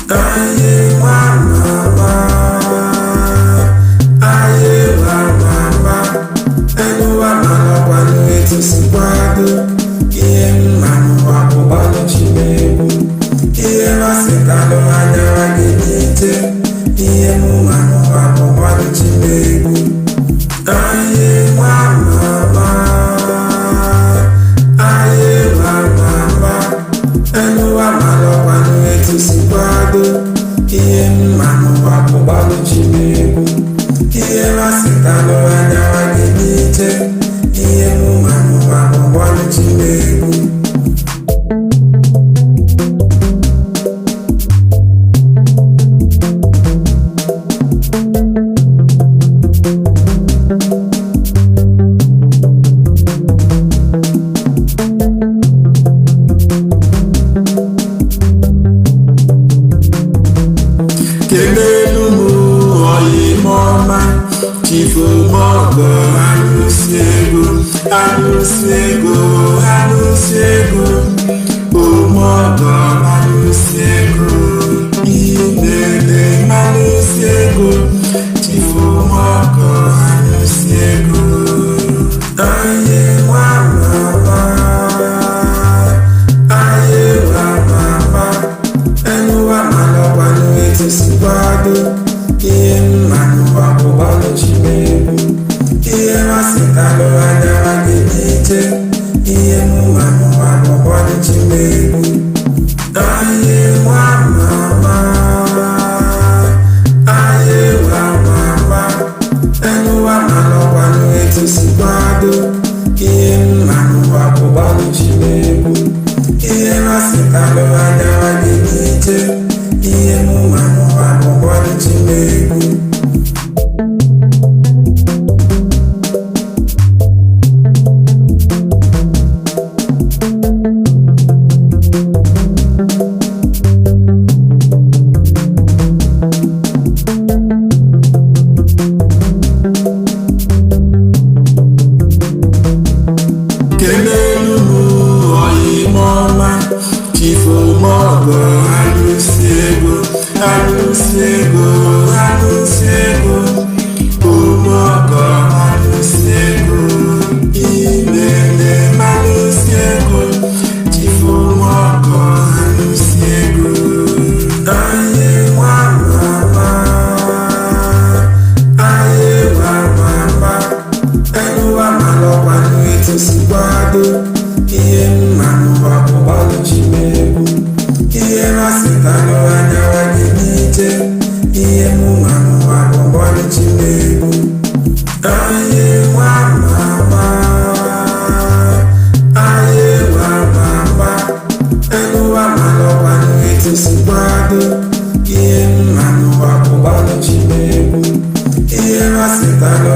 Ayé wa màmá, ayé wa màmá, enu wa malọkwanụ etu si kwado. Ihe mma n'ụwa bụ gbalụ Chimegbu. Ihe masịtalụ anya gị n'ije. Ihe mma n'ụwa bụ gbalụ Chimegbu. Ayé wa màmá, ayé wa màmá, enu wa malọkwanụ etu si kwado. Ihe mma n'ụwa bụ gbalụ Chimegbu. Ihe masịtalụ anya gị n'ije. Ihe mma n'ụwa bụ gbalụ Chimegbu. Kelelu m oyimọma, Chief Omeọgọ, alụsị ego, alụsị ego, alụsị ego, Omeọgọ, alụsị ego, imele alụsị ego, Chief Omeọgọ, alụsị ego. Ayé wa màmá, ayé wa màmá, enu wa malọkwanụ etu si kwado. Ihe mma n'ụwa bụ gbalụ Chimegbu. Ihe masịtalụ anya gị n'ije. Ihe mma n'ụwa bụ gbalụ Chimegbu. Ayé wa màmá, ayé wa màmá, enu wa malọkwanụ etu si kwado. Ihe mma n'ụwa bụ gbalụ Chimegbu. Ihe masịtalụ anya gị n'ije. Ihe mma n'ụwa bụ gbalụ Chimegbu. Kelelu m oyimọma, Chief Omeọgọ, alụsị ego, alụsị ego, alụsị ego, Omeọgọ, alụsị ego, imele alụsị ego, Chief Omeọgọ, alụsị ego. Ayé wa màmá, ayé wa màmá, enu wa malọkwanụ etu si kwado. Ihe mma n'ụwa bụ gbalụ Chimegbu. Ihe masịtalụ anya gị n'ije. Ihe mma n'ụwa bụ gbalụ Chimegbu. Ayé wa màmá, ayé wa màmá, enu wa malọkwanụ etu si kwado. Ihe mma n'ụwa bụ gbalụ Chimegbu. Ihe masịtalụ